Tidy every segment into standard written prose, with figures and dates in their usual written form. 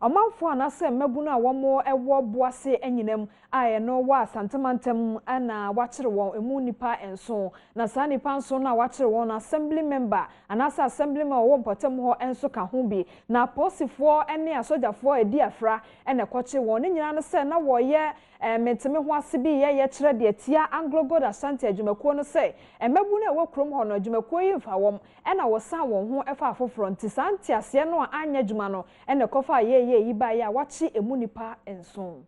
Ɔmanfoɔ anaasɛ mmabunu a wɔn wɔ Boase Anyinam a ɛno wɔ Asante mantam na wɔakyere wɔn emu nnipa nson. Na saa nnipa nson no a wɔakyere wɔn no, assembly member anaasɛ assemblyman a ɔwɔ mpɔtam hɔ nso ka ho bi. Na apolisifoɔ ne asogyafoɔ a ɛdi afra na ɛkɔkyee wɔn. Ne nyinaa ne sɛ na wɔreyɛ mente-me-ho-ase bi reyɛ kyerɛ deɛ tia AngloGold Ashanti adwumakuo no sɛ mmabunu a ɛwɔ kurom hɔ no adwumakuo yi mfa wɔn na wɔsan wɔn ho fa afoforɔ nti saa nteaseɛ no a anyɛ adwuma no na ɛkɔfaa yɛɛyɛɛ yi baeɛ a wɔakye ɛmu nnipa nson.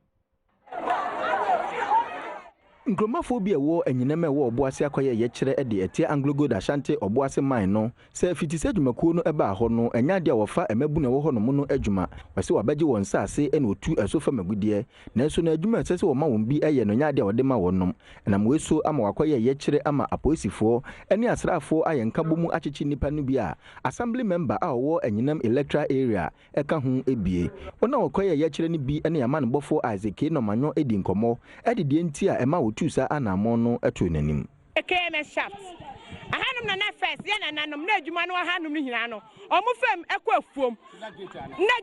Nkuromafoɔ bi a ɛwɔ Anyinam a ɛwɔ Ɔboase akɔyɛ yɛkyerɛ de atia AngloGold Ashanti Ɔboase Mine no sɛ fiti sɛ adwumakuo no baa hɔ no ɛnyɛ adeɛ a wɔfa mmabunu a ɛwɔ hɔnom no adwuma. Wɔse wɔabɛgye wɔn nsaase na wɔtu ɛso fam agudeɛ nanso no adwuma a ɛsɛ sɛ wɔma wɔn bi yɛ no nyɛ adeɛ a wɔde ma wɔnom. Ɛnam wei so ama wɔakɔyɛ yɛkyerɛ ama apolisifoɔ ne asraafoɔ ayɛ nkabɔmu akyekye nnipa no bi a Assembly member a ɔwɔ Anyinam Electoral Area ka ho bie. Wɔn a wɔkɔyɛɛ yɛkyerɛ no bi ne amanebɔfoɔ Isaac K. Nɔmanyɔ dii nkɔmmɔ de deɛ nti a ɛma wɔtuu saa anammɔn no too n'anim. KMS shaft. Ahanom na na first yɛ nananom na adwuma no wɔ hanom no nyinaa no ɔmo fam ɛkɔ afuom na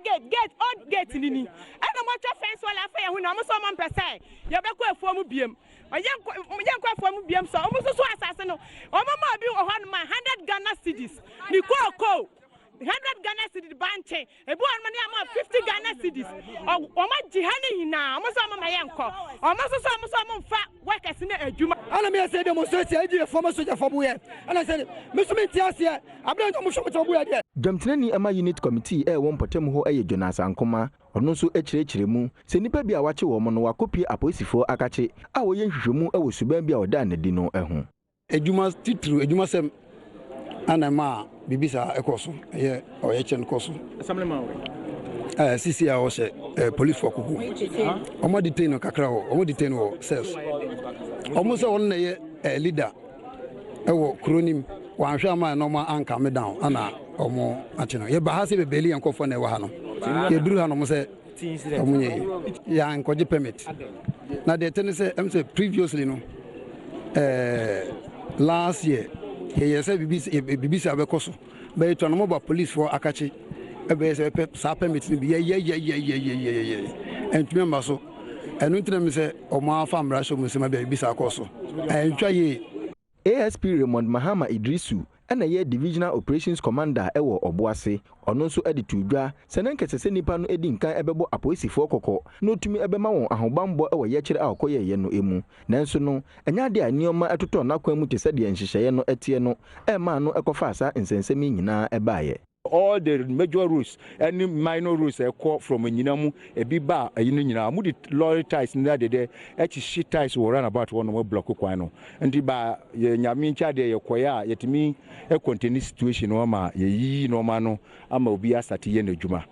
gate gate old gate no ni ɛna ɔmo atwa fence wall afa yɛn ho nyinaa ɔmo sɛ ɔmo mpɛ sɛ yɛbɛkɔ afuom biem yɛnkɔ yɛnkɔ afuom biem so ɔmo soso asase no ɔmo ma obi wɔ hɔ nom a hundred Ghana cedis ne kookoo hundred Ghana cedis bankye Ebi wɔ hɔ nom ne ama 50 Ghana cedis. Wɔn agye ha ne nyinaa. Wɔn sɛ wɔn ma yɛn nkɔ. Wɔn nso sɛ wɔn sɛ wɔn nfa workers ne adwuma. Ɛna meyɛ sɛ demonstration ɛgye yɛ fam sogyafo bo yɛ ɛna sɛ me nso mente aseɛ abere nti ɔmo hwɛ ɔmo kyɛ ɔbo yɛ deɛ. Dwamtenani ma Unit Committee a ɛwɔ mpɔtam hɔ yɛ Jonas Ankomah. Ɔno nso kyerɛkyerɛ mu sɛ nnipa bi a wɔakye wɔn no wɔakɔpue apolisifoɔ akakye a wɔyɛ nhwehwɛmu wɔ suban bi a wɔdaa no adi no ho. Adwuma titiriw, adwumasɛm na ɛmaa biribi saa ɛkɔ so, ɛyɛ ɔyɛkyerɛ no kɔ so. Ɛɛ sisi a ɔhyɛ ɛɛ polisifoɔ koko. Wɔn detain no kakra wɔ, wɔn detain no wɔ cells. Wɔn sɛ wɔn na ɛyɛ ɛɛ leader ɛwɔ kuro nim. Wɔanhwɛ ama ɛna wɔn anka me down ɛna wɔn akye no. Yɛba ha sɛ bɛbɛli yɛn nkurɔfoɔ na ɛwɔ ha no. Yɛduru ha no wɔn sɛ Ɔmo nyɛ yie. Yɛankɔgye permit. Na deɛ ɛte ne sɛ ɛm sɛ previously no ɛɛ last year yɛyɛ sɛ biribi biribi saa bɛkɔ so bɛyɛ tua no mo ba police foɔ akakye ɛbɛyɛ sɛ ɛpɛ saa permit no bi yɛyɛyɛyɛyɛyɛyɛ ɛntumi amma so ɛno nti na mi sɛ ɔmo afa mmara hyɛ ɔmo nsam ɛbɛ biribi saa kɔ so ɛntwa yie. ASP Raymond Mahama Iddrisu na ɛyɛ Divisional Operations Commander wɔ Ɔboase. Ɔno nso de too dwa sɛ na anka ɛsɛ sɛ nnipa no di nkan bɛbɔ apolisifoɔ kɔkɔ na ɔtumi bɛma wɔn ahobammɔ wɔ yɛkyerɛ a ɔkɔyɛeɛ no mu. Nanso no, ɛnyɛ adeɛ a nneɛma totɔɔ n'akwan mu te sɛ deɛ nhyehyɛeɛ no teɛ no ɛmaa no kɔfaa saa nsɛnsɛm yi nyinaa baeɛ. All the major roads ɛne minor roads a ɛkɔ from Anyina mu ebi ba ayi no nyinaa wɔn de lorry tyres ne adedɛ ɛkyehye tyres wɔ round about hɔ nom block kwan no nti ba yɛ Nyame nkyɛ adeɛ yɛ kɔɛ a yɛtumi contain situation no ama yɛyiyi nnoɔma no ama obi asate yɛ n'adwuma.